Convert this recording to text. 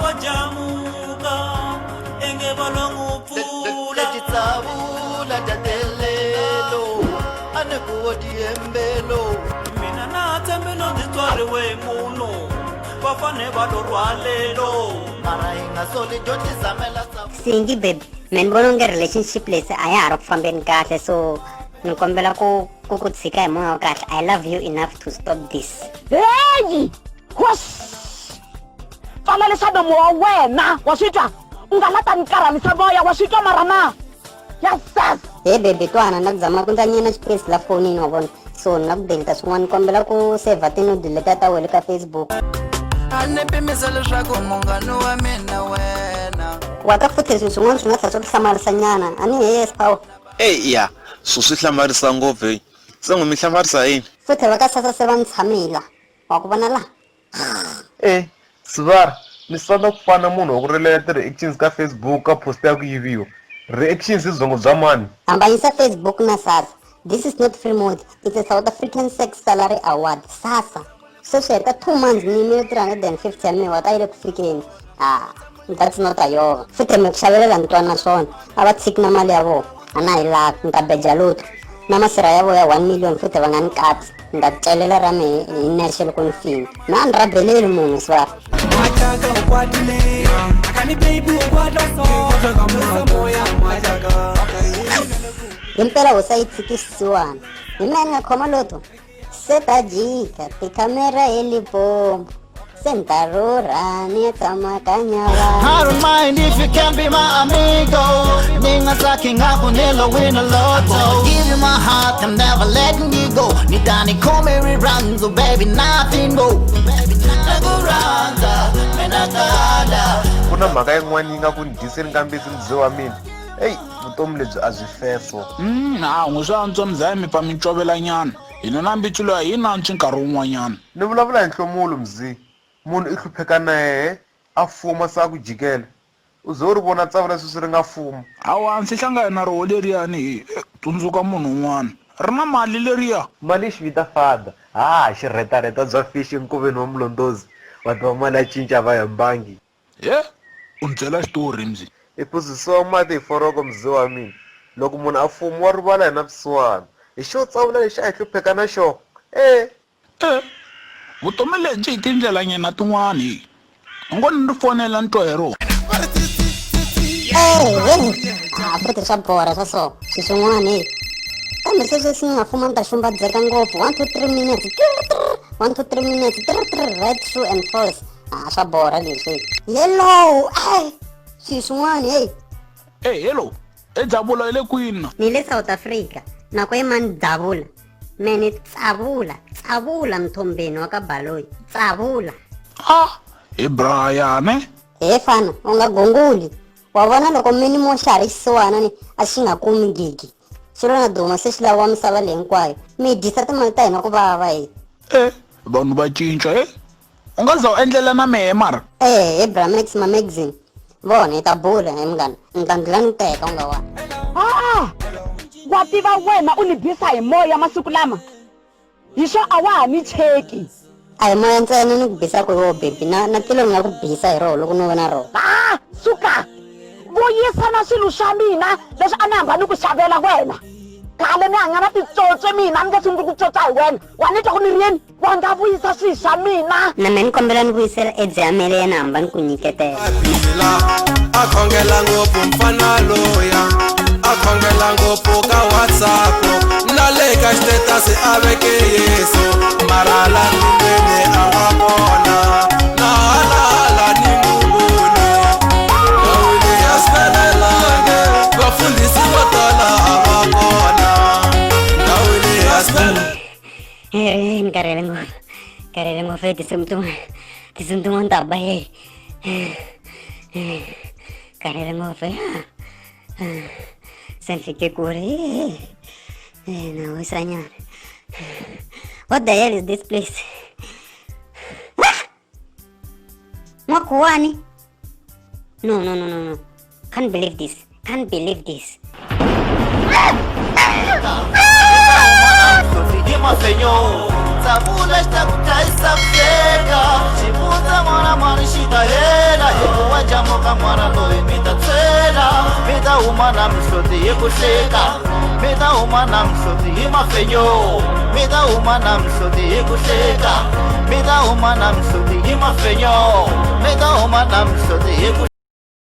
va jamuka enge va lo n'wi pfula Letitsavula ta telelo a ni ku wo tihembelo mina na tshembi no ndzi tswariwe hi munhu va fane va lo rhwalelo mara hi nga soli dyo tizamela Singi baby me ni vona onge relationship lesi a ya ha ri ku fambeni kahle so ni kombela ku ku ku tshika hi moya wa kahle i love you enough to stop this heyi hos pfala leswa nomu wa wena wa swi twa u nga la ta ni karhalisa moya wa swi twa mara na yes he baby twana na ku zama ku ndza nyina xipesi la fonini wa vona so ni la ku deleta swin'wana ni kombela ku sevha tinudi letiya ta wena ka facebook a ni pimisa leswaku munghana wa mina wena wa ta futhi swilo swin'wana swi nga tlhela swi ku hlamarisa nyana a ni he yes power Eyi ya swo swi hlamarisa ngopfu heyi se n'wi mi hlamarisa yini futhi va ka sasa se va ni tshamela wa ku vona la E sivara ni sandza ku fana munhu wa ku rilela ti-reactions ka Facebook ka post ya ku yiviwa reactions i byongo bya mani hambanyisa facebook na sasa this is not free mode it's a south african sex salary award sasa sweswi heta 2 months ni yimile 350 ya mina wa ta yi le ku fikeni ah that's not a yoga futhi mi ku xavelela ni twa na swona a va tshiki na mali ya vona a na yi lavi ni ta beja lotto na masirha ya vona ya 1 million futhi va nga ni katsi ni ta celela ra mehe hi nexe loko ni fini na a ni rabeleli munhu sivara Mwachaka ukwatile akani baby ukwata so moya mwachaka himpela hosi a yi tshiki xisiwana hi mina ni nga khoma lotto se ta jika tikhamera hi Limpopo se ni ta rhurha ni ya tshama ka nyava I don't mind if you can be my amigo. Ninga ngaku win a lotto. Give you my heart, I'm never letting you go. Nitani come ranzo, baby, nothing go. Nakuranga, menakala. Ku na mhaka yin'wana yi nga ku ni dyiseni ka mbitsi mzee wa mina eyi vutomi lebyi a byi fair so A n'wi swi antswa mzaya mi pfa mi covela nyana hina na mbitsi loyi hi nantswi nkarhi wun'wanyana ni vulavula hi nhlomulo mzee munhu i hlupheka na yehe a fuma se a ku jikela u ze u ri vona tsavu sweswi ri nga fuma hawa ndzi hlangana na roho leriyani hi tsundzuka munhu un'wana ri na mali leriya mali yi xi vita fada ha xirhetarheta bya fishi nkoveni wa mulondozi va tiva mali ya cinca va hembangi he u ni byela xitori mzi i phuzisiwa mati hi foroko mzee wa mina loko munhu a fuma wa rivala hi na vusiwana hi xo tsavula lexi a hi hlupheka na xona e e vutomi lebyi hi tindlela nyana tin'wani u ngo ni ri fonela ni twa hi rona a futhi swa borha swa so swi swin'wana hey kambe sweswi swi nga fuma ni ta xumbadzeka ngopfu 1 2 3 minutes 1 2 3 minutes 3 3 right true and false a swa borha leswi yellow ai swi swin'wana hey e hello e dzavula yi le kwini na ni le south africa nako ye mani dzavula me ni tsavula tsavula mthombeni wa ka baloyi tsavula a hi brian eh? He fana u nga gunguli wa vona loko minimo xa ha ri xisiwana ni a xi nga kumi gigi xi lo na duma se xi laviwa misava leyi hinkwayo mi dyisa timali ta hina ku vava hi E vanhu va cinca e u nga za u endlela na mehe mara e he bramax ma magazine vona hi ta bula he munghana ni ta ndlula ni teka u nga wa a wa tiva wena u ni bisa hi moya masiku lama hi swo a wa ha ni cheki a hi moya ntsena ni ku bisaka hi wo bebi na na tilo ni nga ku bisa hi roho loko no va na roho a suka vuyisa na swilo swa mina leswi a ni hamba ni ku xavela wena khale ni hanya na titsotso mina ni nge sunguli ku tsotsa hi wena wa ni twa ku ni ri yini wa nga vuyisa swilo swa mina na me ni kombela ni vuyisela edzi ya mele yena hamba ni ku nyiketela Bila a khongela ngopfu mfana loya a khongela ngopfu ka WhatsApp na le ka status a veke Yesu mara la ndlwini a nga kona na halala ni n'wi voni ya sipelelange vafundhisi vo tala a va kona ndhawini ya sipele Eh, ni karhele ngopfu karhele ngopfu e tinsimu tin'wana tinsimu tin'wana ta ba ye karhele ngopfu ya se ni fike kule na wisanyana what the hell is this place N'wakuwani no no no no no can't believe this can't believe this Mafenyo Tsavula xi ta ku dlayisa ku hleka Xivundza n'wana mani xi ta hela huma na mihloti hi ku hleka. Mi ta huma na mihloti hi mafenyo. Mi ta huma na mihloti hi ku hleka. Mi ta huma na mihloti hi mafenyo. Mi ta huma na mihloti hi ku.